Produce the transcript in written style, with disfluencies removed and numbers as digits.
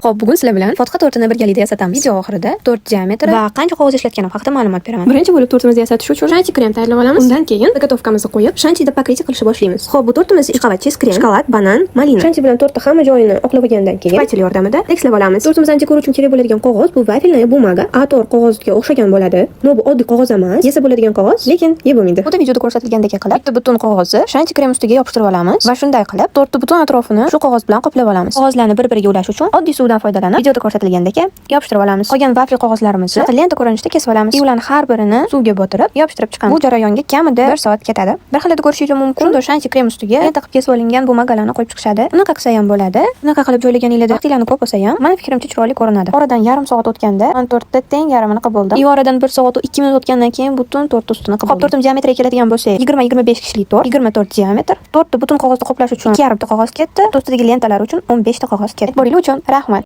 Xo'p, bugun sizlar bilan fotiha tortini birgalikda yasatamiz. Video oxirida tort diametri va qancha qog'oz ishlatganim haqida ma'lumot beraman. Birinchi bo'lib tortimizni yasatish uchun shanti krem tayyorlab olamiz. Undan keyin заготовка mizni qo'yib, Shantida покрытие qilishni boshlaymiz. Xo'p, bu tortimiz ikki qavat cheese krem, shokolad, banan, malina. Shanti bilan tortni hamma joyini oqlab olgandan keyin шпатель yordamida tekislab olamiz. Tortimizdan dekor uchun kerak bo'ladigan qog'oz bu вафельная бумага. A4 qog'ozga o'xshagan bo'ladi. Но bu oddiy qog'oz emas. Yesa bo'ladigan qog'oz, lekin yeb bo'lmaydi. Xuddi videoda ko'rsatilgandek qilib, bitta butun qog'ozni shanti krem ustiga yopishtirib olamiz va shunday qilib tortni butun atrofini shu qog'oz bilan qoplab olamiz. Qog'ozlarni bir-biriga ulash uchun oddiy suvdan foydalanib, videoda ko'rsatilgandek yopishtirib olamiz. Qolgan vafli qog'ozlarimizni lenta ko'rinishida kesib olamiz. Ularni har birini suvga botirib, yopishtirib chiqamiz. Bu jarayonga kamida 1 soat ketadi. Bir xilida ko'rishingiz mumkin. Shunda shanti krem ustiga lenta qilib kesib olingan бумага larni qo'yib chiqishadi. Unaqa qilsa ham bo'ladi. Unaqa qilib joylaganinglarda vaqtinglarni ko'p bo'lsa ham, mani fikrimcha, chiroyli ko'rinadi. Oradan yarim soat o'tganda man tortni teng yarmini qilib bo'ldim. И oradan 1 soat 2 minut o'tgandan keyin butun tort ustini qilib. Xo'p, tortim diametriga keladigan bo'lsak, 20-25 kishilik tort, 24 diametr. Tortni butun qog'ozda qoplash uchun 2,5 ta qog'oz ketdi. Ustidagi lentalar uchun 15 ta qog'oz ketdi. E'tiboringiz uchun rahmat.